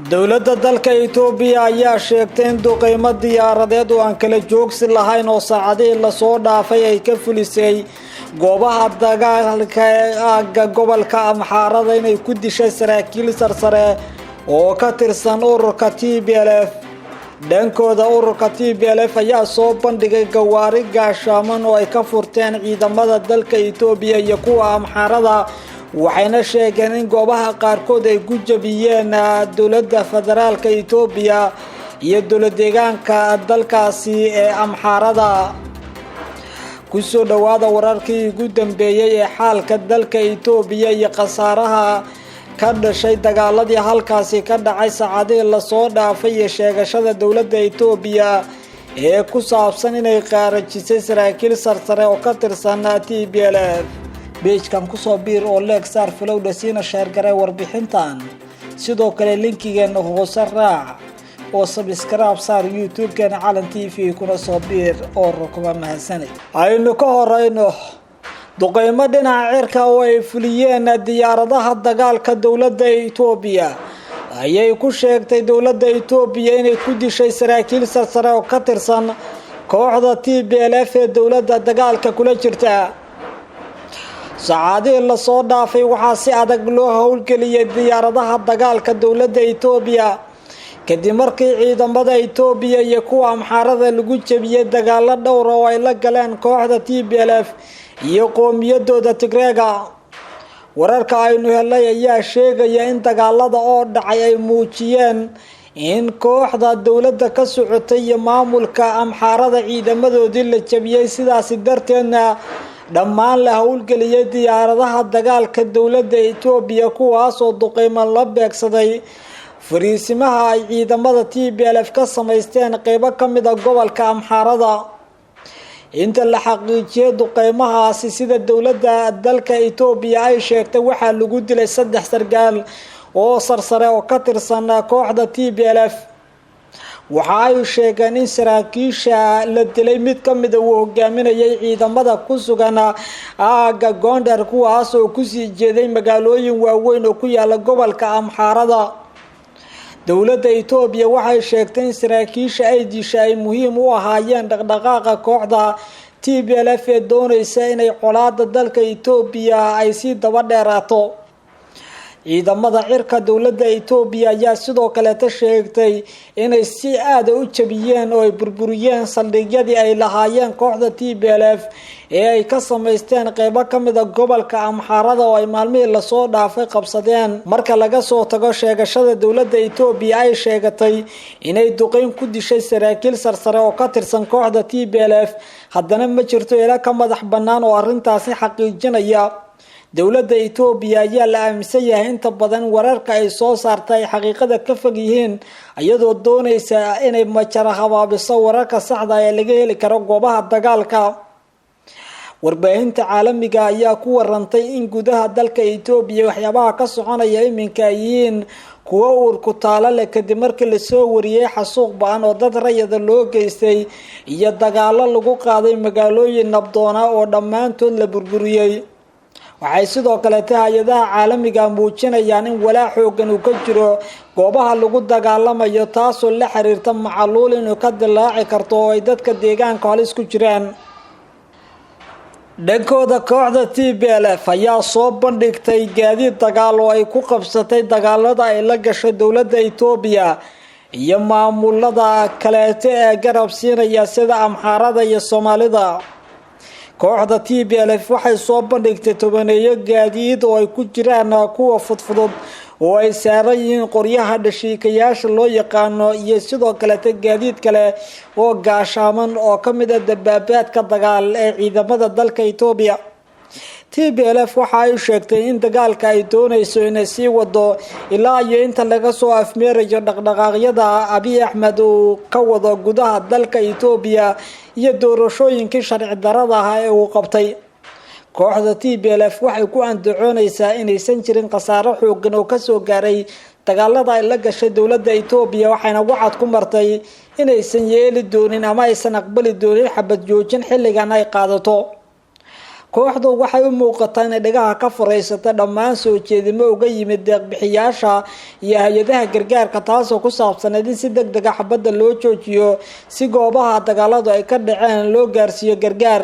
Dowladda dalka Itoobiya ayaa sheegtay in duqeymo diyaaradeed oo aan kala joogsi lahayn oo saacadihii lasoo dhaafay ay ka fulisay goobaha dagaalka ee aagga gobolka Amxaarada inay ku dishay saraakiil sarsare oo ka tirsan ururka TPLF. Dhankooda, ururka TPLF ayaa soo bandhigay gawaari gaashaaman oo ay ka furteen ciidamada dalka Itoobiya iyo kuwa Amxaarada, waxayna sheegeen in goobaha qaarkood ay ku jabiyeen dowladda federaalka Itoobiya iyo dowlad deegaanka dalkaasi ee Amxaarada. Kusoo dhowaada wararkii ugu dambeeyey ee xaalka dalka Itoobiya iyo khasaaraha ka dhashay dagaaladii halkaasi ka dhacay saacadihii lasoo dhaafay iyo sheegashada dowladda Itoobiya ee ku saabsan inay qaarajisay saraakiil sarsare oo ka tirsan TPLF. Page-kan kusoo biir oo like saar, follow-dha, siina share garee warbixintan. Sidoo kale link-igeena hoose raac oo subscribe saar YouTube-keena Calan TV, kuna soo biir oo rukuma. Mahadsanid. Aynu ka horeyno duqeymo dhinaca cirka oo ay fuliyeen diyaaradaha dagaalka dowladda Itoobiya ayay ku sheegtay dowladda Itoobiya inay ku dishay saraakiil sarsare oo ka tirsan kooxda TPLF ee dowladda dagaalka kula jirta. Saacadihii lasoo dhaafay waxaa si adag loo howlgeliyay diyaaradaha dagaalka dowladda Itoobiya, kadib markii ciidamada Itoobiya iyo kuwa Amxaarada lagu jebiyey dagaalo dhowra oo ay la galeen kooxda TPLF iyo qoomiyadooda Tigreega. Wararka aynu helay ayaa sheegaya in dagaalada oo dhacay ay muujiyeen in kooxda dowladda ka socotay iyo maamulka Amxaarada ciidamadoodii la jabiyey, sidaasi darteedna dhammaan la howlgeliyay diyaaradaha dagaalka dowladda Itoobiya, kuwaasoo duqeymo la beegsaday fariisimaha ay ciidamada TPLF ka samaysteen qeybo ka mid ah gobolka Amxaarada. Inta la xaqiijiyay duqeymahaasi, sida dowladda dalka Itoobiya ay sheegtay, waxaa lagu dilay saddex sargaal oo sarsare oo ka tirsan kooxda TPLF. Waxa ay sheegeen in saraakiisha la dilay mid ka mida uu hogaaminayay ciidamada ku sugan aagga Gondar, kuwaas oo kusii jeeday magaalooyin waaweyn oo ku yaala gobolka Amxaarada. Dowladda Itoobiya waxay sheegtay in saraakiisha ay disha ay muhiim u ahaayeen dhaqdhaqaaqa kooxda TPLF ee dooneysa inay colaada dalka Itoobiya ay sii daba dheeraato. Ciidamada cirka dowladda Itoobiya ayaa sidoo kaleeta sheegtay inay si aada u jabiyeen oo ay burburiyeen saldhigyadii ay lahaayeen kooxda TPLF ee ay ka samaysteen qeybo kamid ah gobolka Amxaarada oo ay maalmihii lasoo dhaafay qabsadeen. Marka laga soo tago sheegashada dowladda Itoobiya ay sheegatay inay duqeyn ku dishay saraakiil sarsare oo ka tirsan kooxda TPLF, haddana ma jirto ilo ka madax bannaan oo arrintaasi xaqiijinaya. Dowladda Itoobiya ayaa la aaminsan yahay inta badan wararka ay soo saarta ay xaqiiqada ka fog yihiin, iyadoo dooneysa inay majara habaabiso wararka saxda ee laga heli karo goobaha dagaalka. Warbaahinta caalamiga ayaa ku warantay in gudaha dalka Itoobiya waxyaabaha ka soconaya iminka ay yihiin kuwo uurku taalo leh, kadib markii lasoo wariyey xasuuq ba'an oo dad rayada loo geystay iyo dagaalo lagu qaaday magaalooyin nabdoona oo dhammaantood la burburiyey. Waxay sidoo kaleeta hay'adaha caalamiga muujinayaan in walaac xoogan uu ka jiro goobaha lagu dagaalamayo, taasoo la xiriirta macaluul inuu ka dilaaci karto oo ay dadka deegaanka halis ku jiraan. Dhankooda, kooxda TPLF ayaa soo bandhigtay gaadiid dagaal oo ay ku qabsatay dagaalada ay la gashay dowladda Itoobiya iyo maamulada kaleeto ee garab siinaya, sida Amxaarada iyo Soomaalida. Kooxda TPLF waxay soo bandhigtay tobaneeyo gaadiid oo ay ku jiraan kuwa fudfudud oo ay saaran yihiin qoryaha dhashiikayaasha loo yaqaano, iyo sidoo kaleeta gaadiid kale oo gaashaaman oo ka mid ah dabaabaadka dagaal ee ciidamada dalka Itoobiya. TPLF waxa ay sheegtay in dagaalka ay dooneyso inay sii wado ilaa iyo inta laga soo afmeerayo dhaqdhaqaaqyada Abiy Axmed uu ka wado gudaha dalka Itoobiya iyo doorashooyinkii sharci darada ahaa ee uu qabtay. Kooxda TPLF waxay ku andacooneysaa inaysan jirin khasaaro xoogan oo kasoo gaaray dagaalada ay la gashay dowladda Itoobiya, waxayna wacad ku martay inaysan yeeli doonin ama aysan aqbali doonin xabad joojin xilligan ay qaadato. Kooxdu waxay u muuqataa inay dhagaha ka furaysata dhammaan soo jeedimo uga yimid deeqbixiyaasha iyo hay-adaha gargaarka, taasoo ku saabsaneyd in si deg dega xabadda loo joojiyo si goobaha dagaaladu ay ka dhaceen loo gaarsiiyo gargaar.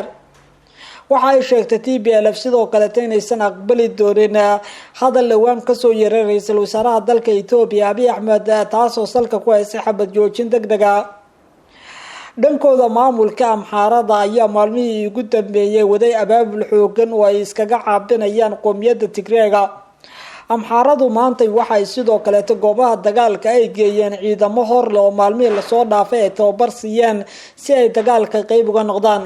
Waxa ay sheegtay TPLF sidoo kaleeta inaysan aqbali doonin hadal dhowaan kasoo yeeray ra-iisul wasaaraha dalka Etoobiya Abiy Axmed, taasoo salka ku haysay xabad joojin deg dega. Dhankooda, maamulka Amxaarada ayaa maalmihii ugu dambeeyay waday abaabul xoogan oo ay iskaga caabinayaan qoomiyadda Tigreega. Amxaaradu maantay waxay sidoo kaleeto goobaha dagaalka ay geeyeen ciidamo horleh oo maalmihii lasoo dhaafay ay tababar siiyeen si ay dagaalka qeyb uga noqdaan.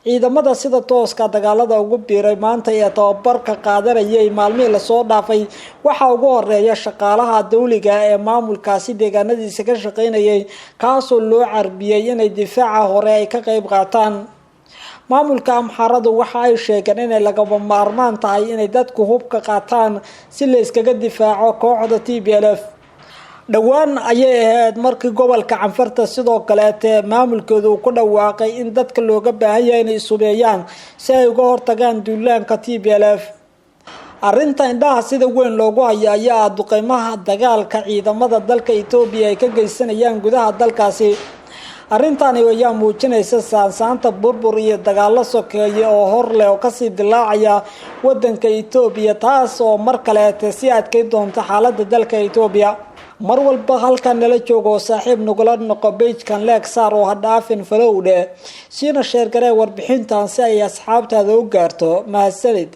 Ciidamada sida tooska dagaalada ugu biiray maanta ee tababarka qaadanayay maalmihii lasoo dhaafay waxaa ugu horeeya shaqaalaha dawliga ee maamulkaasi deegaanadiisa ka shaqeynayay, kaasoo loo carbiyey inay difaaca hore ay ka qeyb qaataan. Maamulka Amxaaradu waxa ay sheegeen inay lagama maarmaan tahay inay dadku hubka qaataan si la iskaga difaaco kooxda TPLF. Dhowaan ayay ahayd markii gobolka Canfarta sidoo kaleete maamulkooda uu ku dhawaaqay in dadka looga baahan yahay inay isubeeyaan si ay uga hortagaan duulaanka TPLF. Arrinta indhaha sida weyn loogu hayo ayaa ah duqeymaha dagaalka ciidamada dalka Etoobiya ay ka geysanayaan gudaha dalkaasi. Arrintani ayaa muujinaysa saansaanta burbur iyo dagaalo sokeeye oo hor leh oo kasii dilaacaya wadanka Etoobiya, taas oo mar kaleete sii adkay doonta xaalada dalka Etoobiya. Mar walba halkan nala joogo oo saaxiib nagula noqo, page-kan like saar oo ha dhaafin follow dheh, siina share garee warbixintan si ay asxaabtaada u gaarto. Mahadsanid.